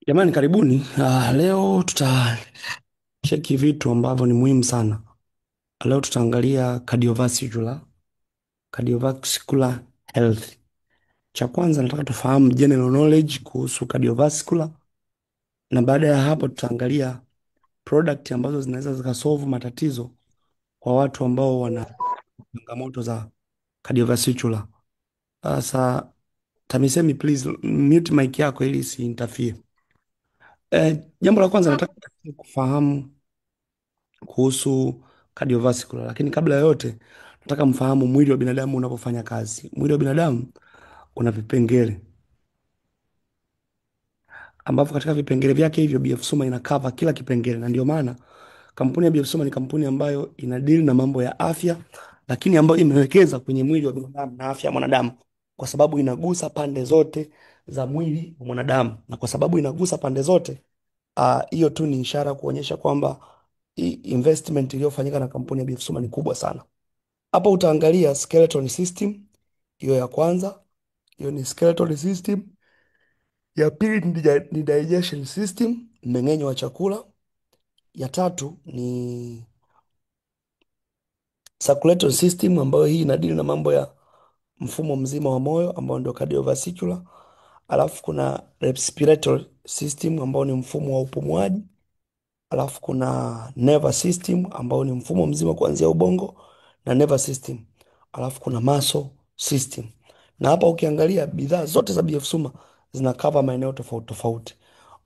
Jamani, karibuni. Leo tutacheki vitu ambavyo ni muhimu sana. Leo tutaangalia cardiovascular health. Cha kwanza nataka tufahamu general knowledge kuhusu cardiovascular, na baada ya hapo tutaangalia product ambazo zinaweza zikasolve matatizo kwa watu ambao wana changamoto za cardiovascular. Sasa TAMISEMI, please mute mic yako ili isiinterfere. Jambo la kwanza nataka kufahamu kuhusu cardiovascular, lakini kabla ya yote nataka mfahamu mwili wa binadamu unapofanya kazi. Mwili wa binadamu una vipengele ambavyo katika vipengele vyake hivyo BF Suma ina cover kila kipengele, na ndio maana kampuni ya BF Suma ni kampuni ambayo ina deal na mambo ya afya, lakini ambayo imewekeza kwenye mwili wa binadamu na afya ya mwanadamu, kwa sababu inagusa pande zote za mwili wa mwanadamu, na kwa sababu inagusa pande zote hiyo tu ni ishara kuonyesha kwamba investment iliyofanyika na kampuni ya BF Suma ni kubwa sana. Hapa utaangalia skeleton system, hiyo ya kwanza, hiyo ni skeleton system. Ya pili ni digestion system, mmeng'enyo wa chakula. Ya tatu ni circulatory system, ambayo hii inadili na mambo ya mfumo mzima wa moyo ambao ndio cardiovascular. Alafu kuna respiratory system ambao ni mfumo wa upumuaji. Alafu kuna nervous system ambao ni mfumo mzima kuanzia ubongo na nervous system. Alafu kuna muscle system. Na hapa ukiangalia bidhaa zote za BF Suma zina cover maeneo tofauti tofauti.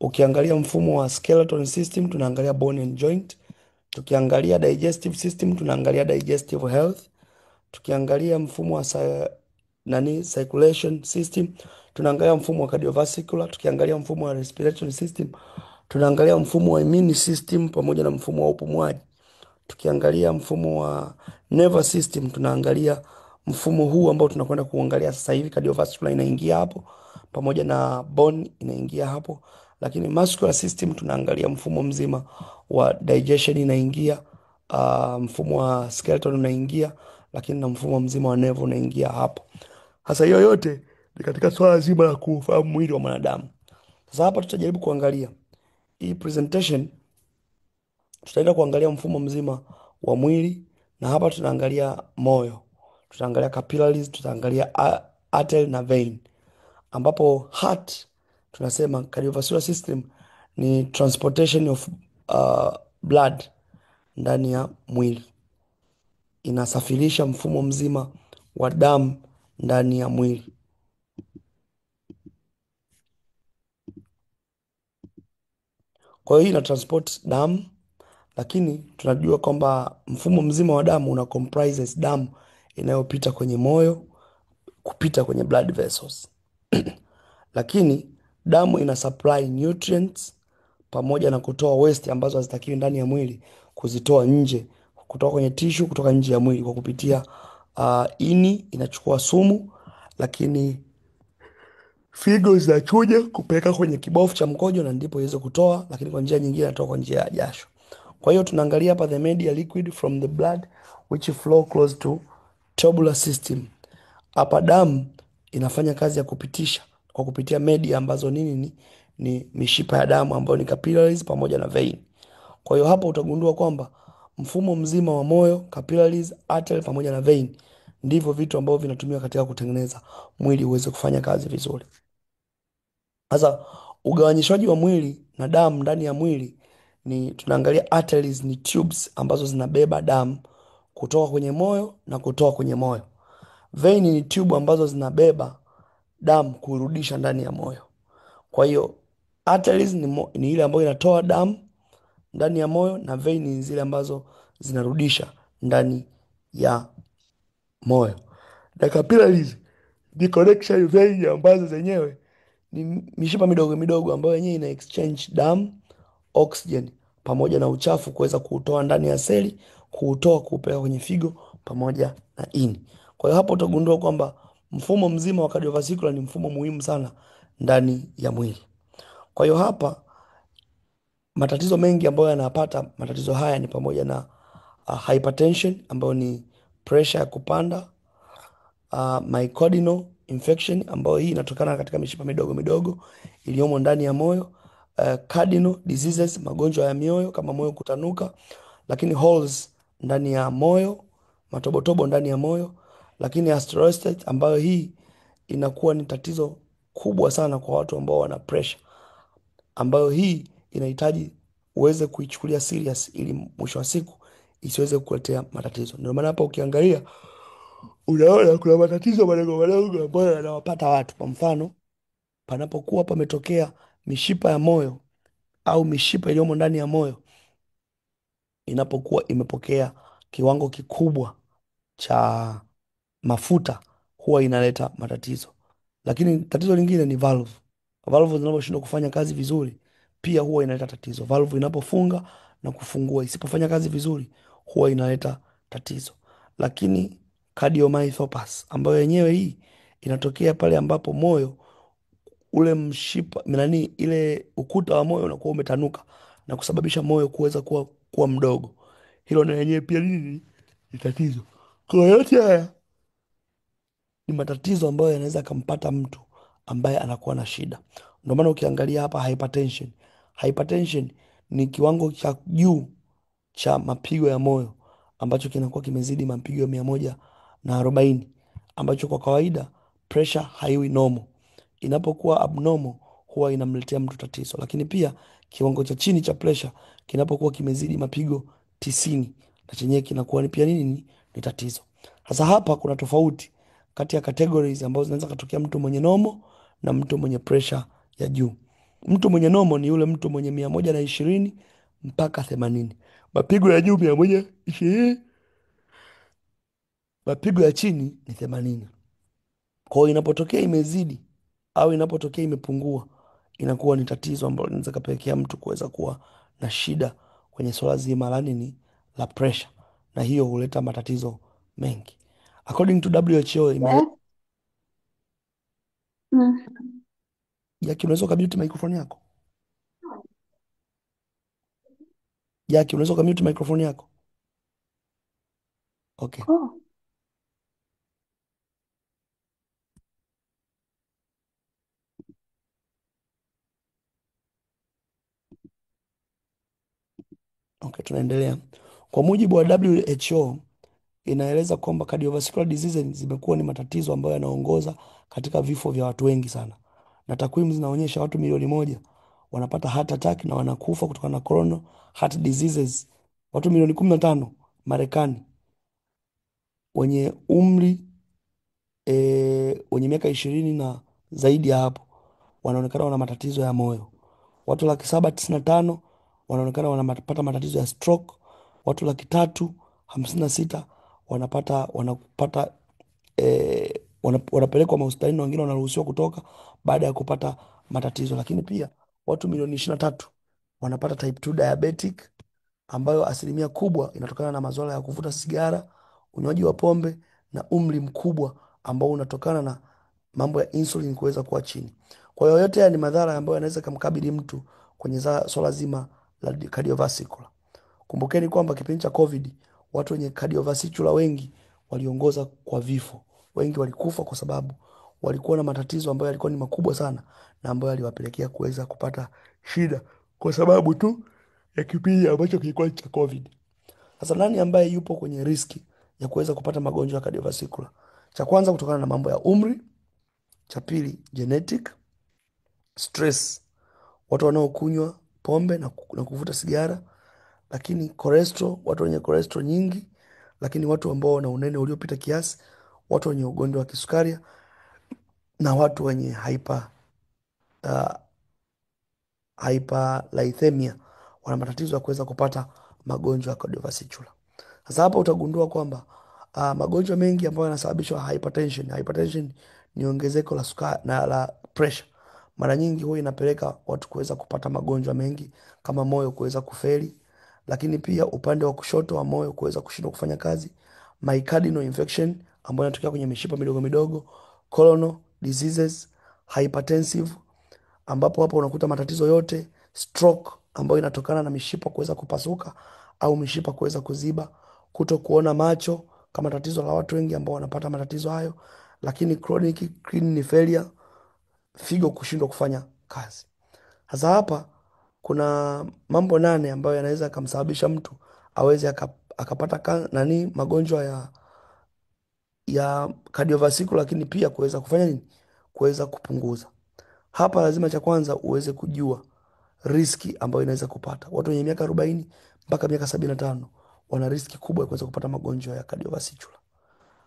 Ukiangalia mfumo wa skeleton system tunaangalia bone and joint. Tukiangalia digestive system tunaangalia digestive health. Tukiangalia mfumo wa circulation system tunaangalia mfumo wa cardiovascular. Tukiangalia mfumo wa respiratory system tunaangalia mfumo wa immune system pamoja na mfumo wa upumuaji. Tukiangalia mfumo wa nervous system tunaangalia mfumo huu ambao tunakwenda kuangalia sasa hivi, cardiovascular inaingia hapo pamoja na bone inaingia hapo, lakini muscular system tunaangalia mfumo mzima wa digestion inaingia, mfumo wa skeleton unaingia, lakini na mfumo mzima wa nerve unaingia hapo. Sasa hiyo yote ni katika swala zima la kuufahamu mwili wa mwanadamu. Sasa hapa tutajaribu kuangalia hii presentation, tutaenda kuangalia mfumo mzima wa mwili, na hapa tunaangalia moyo, tutaangalia capillaries, tutaangalia artery na vein, ambapo heart tunasema cardiovascular system ni transportation of blood ndani ya mwili, inasafirisha mfumo mzima wa damu ndani ya mwili. Kwa hiyo hii ina transport damu, lakini tunajua kwamba mfumo mzima wa damu una comprises damu inayopita kwenye moyo kupita kwenye blood vessels. Lakini damu ina supply nutrients pamoja na kutoa waste ambazo hazitakiwi ndani ya mwili, kuzitoa nje, kutoka kwenye tissue, kutoka nje ya mwili kwa kupitia ini inachukua sumu, lakini figo zinachuja kupeleka kwenye kibofu cha mkojo na ndipo iweze kutoa, lakini kwa njia nyingine inatoka kwa njia ya jasho. Kwa hiyo tunaangalia hapa the media liquid from the blood which flow close to tubular system. Hapa damu inafanya kazi ya kupitisha kwa kupitia media ambazo nini ni mishipa ya damu ambayo ni capillaries pamoja na vein. Kwa hiyo hapo utagundua kwamba mfumo mzima wa moyo, capillaries, artery pamoja na vein ndivyo vitu ambavyo vinatumiwa katika kutengeneza mwili uweze kufanya kazi vizuri. Sasa ugawanyishwaji wa mwili na damu ndani ya mwili ni tunaangalia arteries ni tubes ambazo zinabeba damu kutoka kwenye moyo na kutoka kwenye moyo. Vein ni tube ambazo zinabeba damu kurudisha ndani ya moyo. Kwa hiyo arteries ni ile ambayo inatoa damu ndani ya moyo na vein ni zile ambazo zinarudisha ndani ya moyo. Na capillaries ni connection vein ambazo zenyewe ni mishipa midogo midogo ambayo yenyewe ina exchange damu, oxygen pamoja na uchafu kuweza kuutoa ndani ya seli, kuutoa kuupeleka kwenye figo pamoja na ini. Kwa hiyo hapo utagundua kwamba mfumo mzima wa cardiovascular ni mfumo muhimu sana ndani ya mwili. Kwa hiyo hapa matatizo mengi ambayo yanapata matatizo haya ni pamoja na hypertension ambayo ni pressure ya kupanda, myocardial infection ambayo hii inatokana katika mishipa midogo midogo iliyomo ndani ya moyo, Cardinal diseases, magonjwa ya mioyo kama moyo kutanuka, lakini holes ndani ya moyo, matobotobo ndani ya moyo, lakini asteroid ambayo hii inakuwa ni tatizo kubwa sana kwa watu ambao wana pressure, ambayo hii inahitaji uweze kuichukulia serious ili mwisho wa siku isiweze kukuletea matatizo. Ndio maana hapa ukiangalia unaona kuna matatizo madogo madogo ambayo yanawapata watu. Kwa mfano, panapokuwa pametokea mishipa ya moyo au mishipa iliyomo ndani ya moyo inapokuwa imepokea kiwango kikubwa cha mafuta huwa inaleta matatizo. Lakini tatizo lingine ni valve. Valve zinaposhindwa kufanya kazi vizuri pia huwa inaleta tatizo. Valve inapofunga na kufungua isipofanya kazi vizuri huwa inaleta tatizo. Lakini cardiomyopathy ambayo yenyewe hii inatokea pale ambapo moyo ule mshipa nani ile ukuta wa moyo unakuwa umetanuka na kusababisha moyo kuweza kuwa mdogo. Hilo na lenyewe pia nini ni tatizo. Kwa yote haya ni matatizo ambayo yanaweza akampata mtu ambaye anakuwa na shida. Ndio maana ukiangalia hapa hypertension. Hypertension ni kiwango cha juu cha mapigo ya moyo ambacho kinakuwa kimezidi mapigo 140, ambacho kwa kawaida pressure haiwi normal. Inapokuwa abnormal huwa inamletea mtu tatizo, lakini pia kiwango cha chini cha pressure kinapokuwa kimezidi mapigo 90 na chenyewe kinakuwa ni pia nini ni tatizo. Sasa hapa kuna tofauti kati ya categories ambazo zinaweza katokea mtu mwenye normal na mtu mwenye pressure ya juu. Mtu mwenye normal ni yule mtu mwenye 120 mpaka 80. Mapigo ya juu 120, mapigo ya chini ni 80. Kwa hiyo inapotokea imezidi au inapotokea imepungua, inakuwa ni tatizo ambalo linaweza kapelekea mtu kuweza kuwa na shida kwenye swala zima la nini la pressure, na hiyo huleta matatizo mengi. According to WHO ime Eh? Mm. Jackie, unaweza ukamute microphone yako? Jackie, unaweza ukamute microphone yako? Okay. Oh. Okay, tunaendelea. Kwa mujibu wa WHO inaeleza kwamba cardiovascular diseases zimekuwa ni matatizo ambayo yanaongoza katika vifo vya watu wengi sana, na takwimu zinaonyesha watu milioni 1 wanapata heart attack na wanakufa kutokana na coronary heart diseases. Watu milioni 15 Marekani wenye umri wenye miaka 20 na zaidi ya hapo wanaonekana wana matatizo ya moyo. Watu 795,000 wanaonekana wanapata matatizo ya stroke. Watu 356,000 wanapata wanapelekwa mahospitalini na wengine wanaruhusiwa kutoka baada ya kupata matatizo. Lakini pia watu milioni 23 wanapata type 2 diabetic ambayo asilimia kubwa inatokana na masuala ya kuvuta sigara, unywaji wa pombe na umri mkubwa ambao unatokana na mambo ya insulin kuweza kuwa chini. Kwa hiyo yote haya ni madhara ambayo yanaweza kumkabili mtu kwenye swala zima la cardiovascular. Kumbukeni kwamba kipindi cha COVID watu wenye cardiovascular wengi waliongoza kwa vifo. Wengi walikufa kwa sababu walikuwa na matatizo ambayo yalikuwa ni makubwa sana na ambayo yaliwapelekea kuweza kupata shida kwa sababu tu ya kipindi ambacho kilikuwa cha COVID. Sasa nani ambaye yupo kwenye riski ya kuweza kupata magonjwa ya cardiovascular? Cha kwanza kutokana na mambo ya umri, cha pili genetic, stress, watu wanaokunywa pombe na kuvuta sigara, lakini cholesterol, watu wenye cholesterol nyingi, lakini watu ambao wana unene uliopita kiasi, watu wenye ugonjwa wa kisukari na watu wenye hyperlipemia wana matatizo ya kuweza kupata magonjwa ya cardiovascular. Sasa hapa utagundua kwamba magonjwa mengi ambayo yanasababishwa hypertension. Hypertension ni ongezeko la sukari na la pressure. Mara nyingi huwa inapeleka watu kuweza kupata magonjwa mengi kama moyo kuweza kufeli, lakini pia upande wa kushoto wa moyo kuweza kushindwa kufanya kazi, myocardial infection ambayo inatokea kwenye mishipa midogo midogo, coronary diseases, hypertensive ambapo hapo unakuta matatizo yote, stroke ambayo inatokana na mishipa kuweza kupasuka au mishipa kuweza kuziba, kuto kuona macho kama tatizo la watu wengi ambao wanapata matatizo hayo, lakini chronic kidney failure, figo kushindwa kufanya kazi. Sasa hapa Kuna mambo 8 ambayo yanaweza kumsababisha mtu aweze akapata magonjwa ya cardiovascular, lakini pia kuweza kufanya nini? Kuweza kupunguza. Hapa lazima cha kwanza uweze kujua riski ambayo inaweza kupata. Watu wenye miaka 40 mpaka miaka 75 wana riski kubwa ya kuweza kupata magonjwa ya cardiovascular.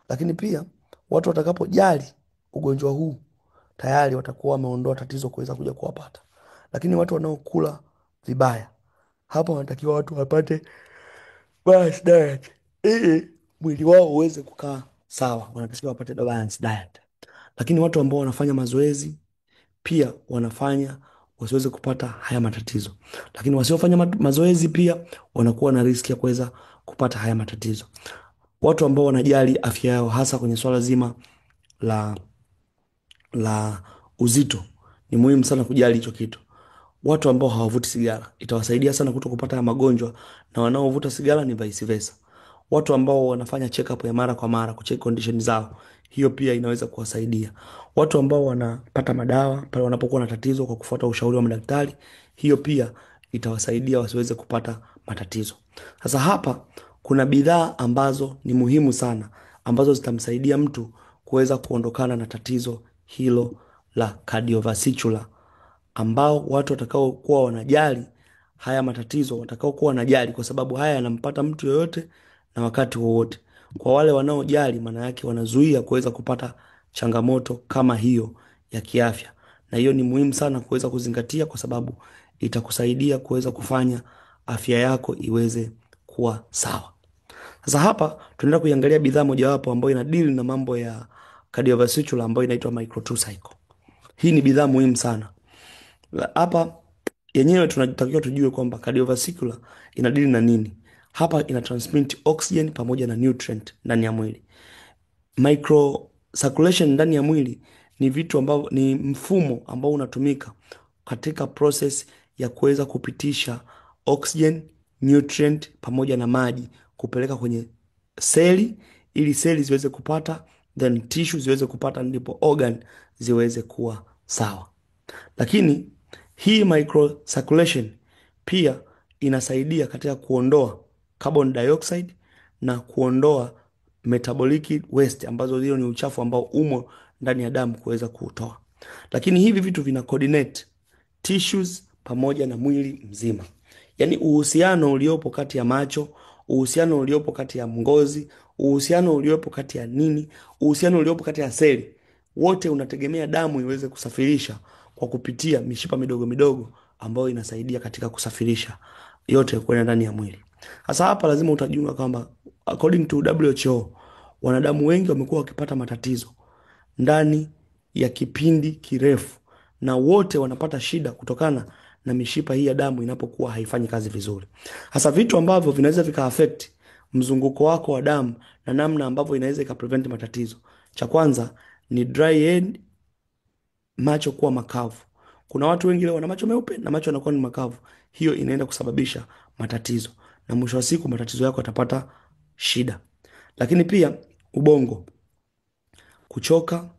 Lakini pia watu watakapojali ugonjwa huu tayari watakuwa wameondoa tatizo kuweza kuja kuwapata. Lakini watu wanaokula vibaya, hapa wanatakiwa watu wapate balanced diet ili mwili wao uweze kukaa sawa, wanatakiwa wapate balanced diet. Lakini watu ambao wanafanya mazoezi pia wanafanya wasiweze kupata haya matatizo. Lakini wasiofanya mazoezi pia wanakuwa na riski ya kuweza kupata haya matatizo. Watu ambao wanajali afya yao hasa kwenye swala zima la uzito, ni muhimu sana kujali hicho kitu. Watu ambao hawavuti sigara itawasaidia sana kuto kupata magonjwa, na wanaovuta sigara ni vice versa. Watu ambao wanafanya check up ya mara kwa mara kucheck condition zao, hiyo pia inaweza kuwasaidia. Watu ambao wanapata madawa pale wanapokuwa na tatizo kwa kufuata ushauri wa madaktari, hiyo pia itawasaidia wasiweze kupata matatizo. Sasa hapa kuna bidhaa ambazo ni muhimu sana ambazo zitamsaidia mtu kuweza kuondokana na tatizo hilo la cardiovascular, ambao watu watakaokuwa wanajali haya matatizo, watakaokuwa wanajali, kwa sababu haya yanampata mtu yoyote na wakati wowote. Kwa wale wanaojali, maana yake wanazuia kuweza kupata changamoto kama hiyo ya kiafya. Na hiyo ni muhimu sana kuweza kuzingatia, kwa sababu itakusaidia kuweza kufanya afya yako iweze kuwa sawa. Sasa hapa tunaenda kuiangalia bidhaa mojawapo ambayo ina deal na mambo ya cardiovascular ambayo inaitwa Micro2Cycle. Hii ni bidhaa muhimu sana. Hapa yenyewe tunatakiwa tujue kwamba cardiovascular ina deal na nini. Hapa ina transmit oxygen pamoja na nutrient ndani ya mwili. Micro circulation ndani ya mwili ni vitu ambavyo ni mfumo ambao unatumika katika process ya kuweza kupitisha oxygen, nutrient pamoja na maji kupeleka kwenye seli ili seli ziweze kupata, then tissue ziweze kupata, ndipo organ ziweze kuwa sawa. Lakini hii microcirculation pia inasaidia katika kuondoa carbon dioxide na kuondoa metabolic waste, ambazo hiyo ni uchafu ambao umo ndani ya damu kuweza kuutoa. Lakini hivi vitu vina coordinate tissues pamoja na mwili mzima. Yaani uhusiano uliopo kati ya macho, uhusiano uliopo kati ya ngozi, uhusiano uliopo kati ya nini, uhusiano uliopo kati ya seli, wote unategemea damu iweze kusafirisha kwa kupitia mishipa midogo midogo ambayo inasaidia katika kusafirisha yote kwenda ndani ya mwili. Sasa hapa lazima utajua kwamba according to WHO wanadamu wengi wamekuwa wakipata matatizo ndani ya kipindi kirefu, na wote wanapata shida kutokana na mishipa hii ya damu inapokuwa haifanyi kazi vizuri. Hasa vitu ambavyo vinaweza vika affect mzunguko wako wa damu na namna ambavyo inaweza ika prevent matatizo. Cha kwanza ni dry head, macho kuwa makavu. Kuna watu wengi leo wana macho meupe na macho yanakuwa ni makavu. Hiyo inaenda kusababisha matatizo, na mwisho wa siku matatizo yako yatapata shida. Lakini pia ubongo, kuchoka,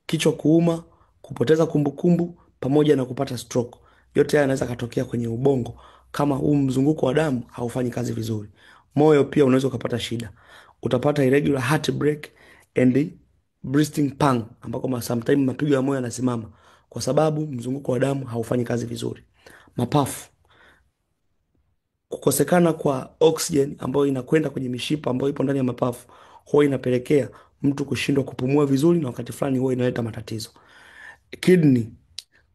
kichwa kuuma, kupoteza kumbukumbu pamoja na kupata stroke. Yote haya yanaweza katokea kwenye ubongo kama huu mzunguko wa damu haufanyi kazi vizuri. Moyo pia unaweza ukapata shida. Utapata irregular heart break and breathing pang, ambako sometimes mapigo ya moyo yanasimama kwa sababu mzunguko wa damu haufanyi kazi vizuri. Mapafu, kukosekana kwa oxygen ambayo inakwenda kwenye mishipa ambayo ipo ndani ya mapafu huwa inapelekea mtu kushindwa kupumua vizuri, na wakati fulani huwa inaleta matatizo. Kidney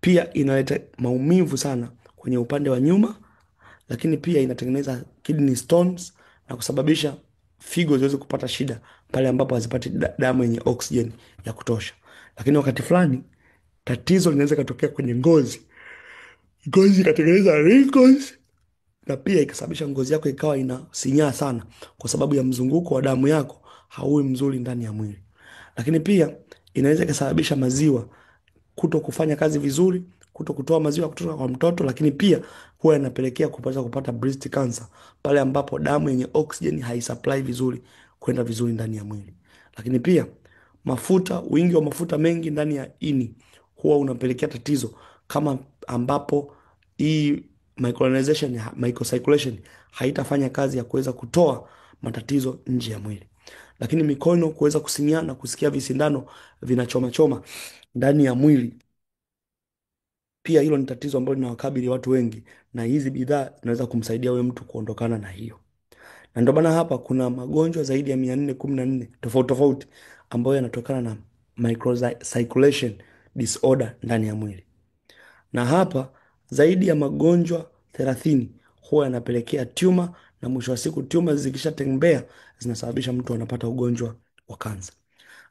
pia inaleta maumivu sana kwenye upande wa nyuma, lakini pia inatengeneza kidney stones na kusababisha figo ziweze kupata shida pale ambapo hazipati damu yenye oxygen ya kutosha. Lakini wakati fulani tatizo linaweza katokea kwenye ngozi, ngozi ikatengeneza wrinkles na pia ikasababisha ngozi yako ikawa inasinyaa sana kwa sababu ya mzunguko wa damu yako hauwi mzuri ndani ya mwili. Lakini pia inaweza ikasababisha maziwa kuto kufanya kazi vizuri, kuto kutoa maziwa kutoka kwa mtoto, lakini pia huwa inapelekea kupata breast cancer pale ambapo damu yenye oxygen haisupply vizuri kwenda vizuri ndani ya mwili. Lakini pia mafuta, wingi wa mafuta mengi ndani ya ini huwa unapelekea tatizo kama ambapo hii Micronization, microcirculation haitafanya kazi ya kuweza kutoa matatizo nje ya mwili. Lakini mikono kuweza kusinyaa na kusikia visindano vinachoma choma ndani ya mwili, pia hilo ni tatizo ambalo linawakabili watu wengi, na hizi bidhaa zinaweza kumsaidia huyo mtu kuondokana na hiyo. Na ndio maana hapa kuna magonjwa zaidi ya 414 tofauti tofauti ambayo yanatokana na microcirculation disorder ndani ya mwili. Na hapa zaidi ya magonjwa 30 huwa yanapelekea tumor, na mwisho wa siku tumor zikishatembea zinasababisha mtu anapata ugonjwa wa kansa.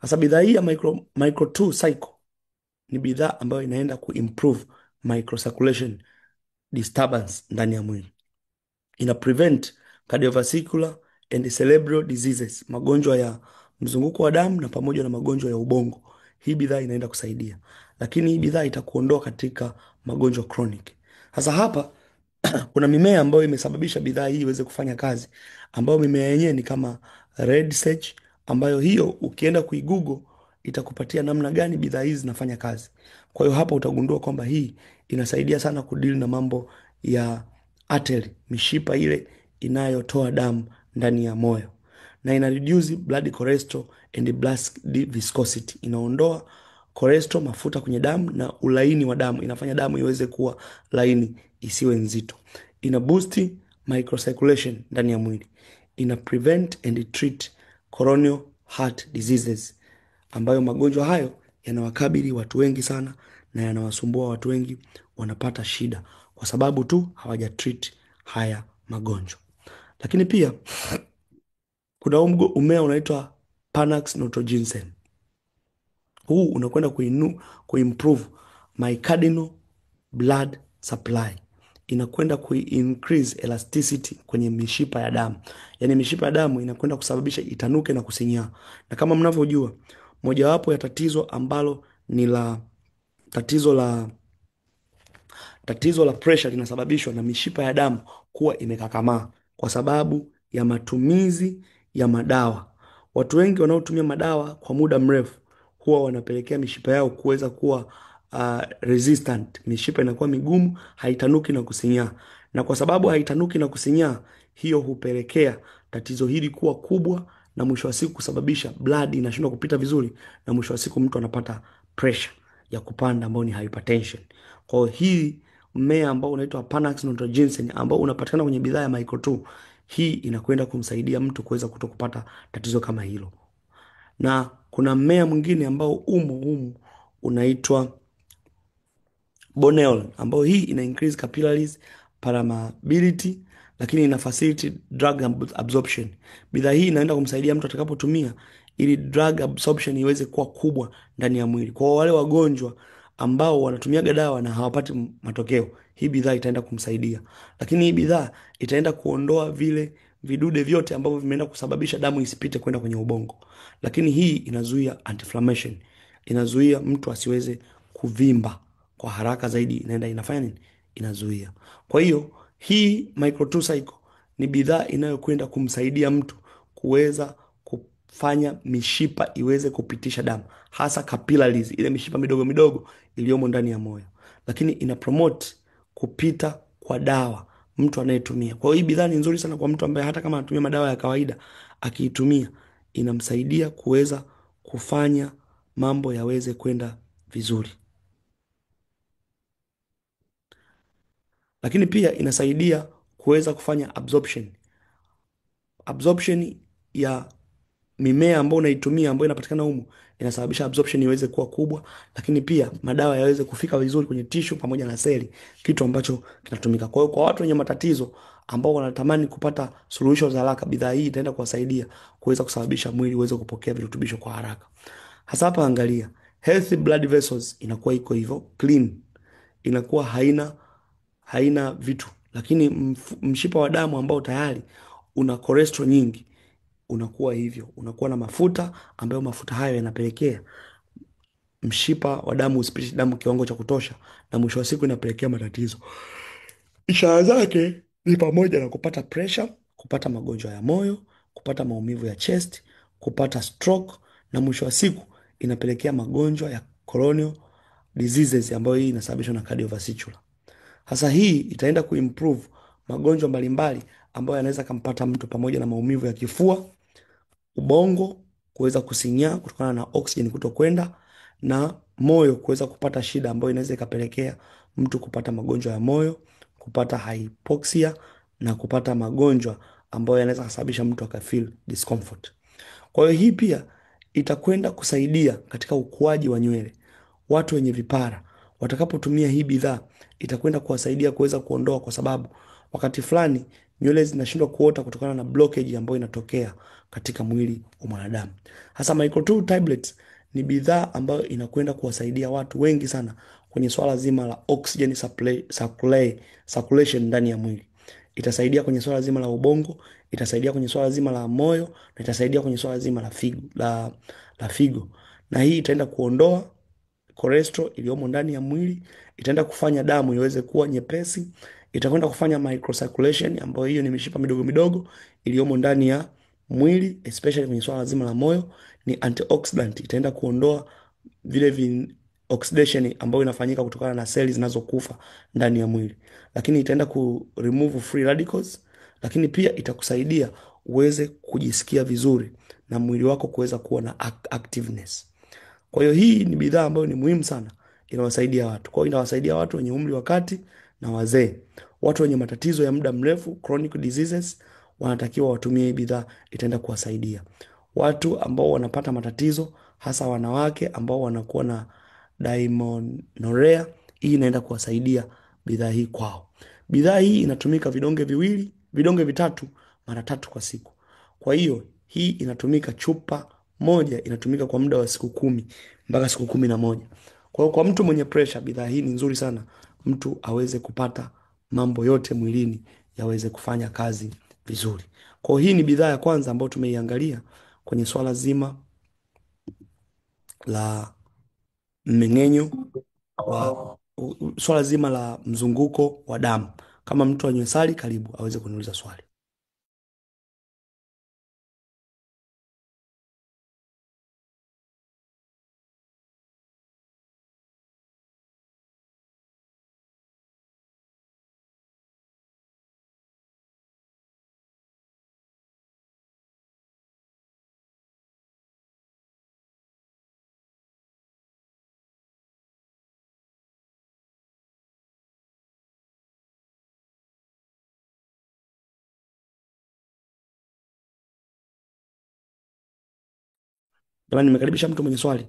Sasa bidhaa hii ya micro 2 cycle ni bidhaa ambayo inaenda kuimprove microcirculation disturbance ndani ya mwili. Ina prevent cardiovascular and cerebral diseases, magonjwa ya mzunguko wa damu na pamoja na magonjwa ya ubongo. Hii bidhaa inaenda kusaidia, lakini hii bidhaa itakuondoa katika magonjwa chronic. Sasa hapa kuna mimea ambayo imesababisha bidhaa hii iweze kufanya kazi, ambayo mimea yenyewe ni kama red sage, ambayo hiyo ukienda kuigugo itakupatia namna gani bidhaa hizi zinafanya kazi. Kwa hiyo hapa utagundua kwamba hii inasaidia sana kudili na mambo ya artery, mishipa ile inayotoa damu ndani ya moyo, na ina reduce blood cholesterol and blood viscosity. Inaondoa cholesterol, mafuta kwenye damu na ulaini wa damu, inafanya damu iweze kuwa laini isiwe nzito. Ina boost microcirculation ndani ya mwili. Ina prevent and treat coronary heart diseases, ambayo magonjwa hayo yanawakabili watu wengi sana na yanawasumbua watu wengi, wanapata shida kwa sababu tu hawajatreat haya magonjwa. Lakini pia kuna mmea unaitwa Panax notoginseng. Huu unakwenda kuimprove myocardial blood supply. Inakwenda kuincrease elasticity kwenye mishipa ya damu. Yaani mishipa ya damu inakwenda kusababisha itanuke na kusinyaa. Na kama mnavyojua, mojawapo ya tatizo ambalo ni la tatizo la pressure linasababishwa na mishipa ya damu kuwa imekakamaa kwa sababu ya matumizi ya madawa. Watu wengi wanaotumia madawa kwa muda mrefu huwa wanapelekea mishipa yao kuweza kuwa resistant. Mishipa inakuwa migumu, haitanuki na kusinyaa. Na kwa sababu haitanuki na kusinyaa, hiyo hupelekea tatizo hili kuwa kubwa na mwisho wa siku kusababisha blood inashindwa kupita vizuri, na mwisho wa siku mtu anapata pressure ya kupanda ambayo ni hypertension. Kwa hiyo hii mmea ambao unaitwa Panax notoginseng ambao unapatikana kwenye bidhaa ya Micro 2, hii inakwenda kumsaidia mtu kuweza kutokupata tatizo kama hilo. Na kuna mmea mwingine ambao umo humu unaitwa Borneol, ambao hii ina increase capillaries permeability, lakini ina facilitate drug absorption. Bidhaa hii inaenda kumsaidia mtu atakapotumia ili drug absorption iweze kuwa kubwa ndani ya mwili. Kwa wale wagonjwa ambao wanatumia dawa na hawapati matokeo, hii bidhaa itaenda kumsaidia. Lakini hii bidhaa itaenda kuondoa vile vidude vyote ambavyo vimeenda kusababisha damu isipite kwenda kwenye ubongo. Lakini hii inazuia anti-inflammation, inazuia mtu asiweze kuvimba kwa haraka zaidi, inaenda inafanya nini? Inazuia. Kwa hiyo hii Micro 2 Cycle ni bidhaa inayokwenda kumsaidia mtu kuweza kufanya mishipa iweze kupitisha damu, hasa capillaries, ile mishipa midogo midogo iliyomo ndani ya moyo. Lakini ina promote kupita kwa dawa mtu anayetumia. Kwa hiyo hii bidhaa ni nzuri sana kwa mtu ambaye hata kama anatumia madawa ya kawaida, akiitumia inamsaidia kuweza kufanya mambo yaweze kwenda vizuri. Lakini pia inasaidia kuweza kufanya absorption. Absorption ya mimea ambayo unaitumia ambayo inapatikana humu inasababisha absorption iweze kuwa kubwa, lakini pia madawa yaweze kufika vizuri kwenye tissue pamoja na seli, kitu ambacho kinatumika. Kwa hiyo kwa watu wenye matatizo ambao wanatamani kupata suluhisho za haraka, bidhaa hii itaenda kuwasaidia kuweza kusababisha mwili uweze kupokea virutubisho kwa haraka. Hasa hapa angalia, healthy blood vessels inakuwa iko hivyo clean, inakuwa haina vitu, lakini mshipa wa damu ambao tayari una cholesterol nyingi unakuwa hivyo, unakuwa na mafuta ambayo mafuta hayo yanapelekea mshipa wa damu usipitishe damu kiwango cha kutosha, na mwisho wa siku inapelekea matatizo. Ishara zake ni pamoja na kupata pressure, kupata magonjwa ya moyo, kupata maumivu ya chest, kupata stroke, na mwisho wa siku inapelekea magonjwa ya coronary diseases ambayo hii inasababishwa na cardiovascular. Sasa hii itaenda kuimprove magonjwa mbalimbali ambayo yanaweza kumpata mtu pamoja na maumivu ya kifua, ubongo kuweza kusinyaa kutokana na oxygen kutokwenda, na moyo kuweza kupata shida ambayo inaweza ikapelekea mtu kupata magonjwa ya moyo, kupata hypoxia na kupata magonjwa ambayo yanaweza kusababisha mtu akafeel discomfort. Kwa hiyo hii pia itakwenda kusaidia katika ukuaji wa nywele. Watu wenye vipara watakapotumia hii bidhaa itakwenda kuwasaidia kuweza kuondoa, kwa sababu wakati fulani nywele zinashindwa kuota kutokana na blockage ambayo inatokea katika mwili wa mwanadamu. Hasa Micro2 tablets ni bidhaa ambayo inakwenda kuwasaidia watu wengi sana kwenye swala zima la oxygen circulation ndani ya mwili. Itasaidia kwenye swala zima la ubongo, itasaidia kwenye swala zima la moyo, na itasaidia kwenye swala zima la figo. Na hii itaenda kuondoa cholesterol iliyomo ndani ya mwili, itaenda kufanya damu iweze kuwa nyepesi, itakwenda kufanya microcirculation ambayo hiyo ni mishipa midogo midogo iliyomo ndani ya mwili, especially kwenye swala zima la moyo. Ni antioxidant, itaenda kuondoa vile oxidation ambayo inafanyika kutokana na seli zinazokufa ndani ya mwili, lakini itaenda ku remove free radicals, lakini pia itakusaidia uweze kujisikia vizuri na mwili wako kuweza kuwa na activeness. Kwa hiyo hii ni bidhaa ambayo ni muhimu sana, inawasaidia watu. Kwa hiyo inawasaidia watu wenye umri wa kati na wazee, watu wenye matatizo ya muda mrefu, chronic diseases, wanatakiwa watumie hii bidhaa, itaenda kuwasaidia. Watu ambao wanapata matatizo, hasa wanawake ambao wanakuwa na dysmenorrhea, hii inaenda kuwasaidia bidhaa hii kwao. Bidhaa hii inatumika vidonge viwili, vidonge vitatu mara 3 kwa siku. Kwa hiyo hii inatumika chupa moja inatumika kwa muda wa siku 10 mpaka siku 11. Kwa hiyo kwa mtu mwenye pressure, bidhaa hii ni nzuri sana, mtu aweze kupata mambo yote mwilini yaweze kufanya kazi vizuri. Kwa hiyo hii ni bidhaa ya kwanza ambayo tumeiangalia kwenye swala zima la mmeng'enyo wa, swala zima la mzunguko wa damu. Kama mtu anywe sali, karibu aweze kuniuliza swali. Jamani, nimekaribisha mtu mwenye swali.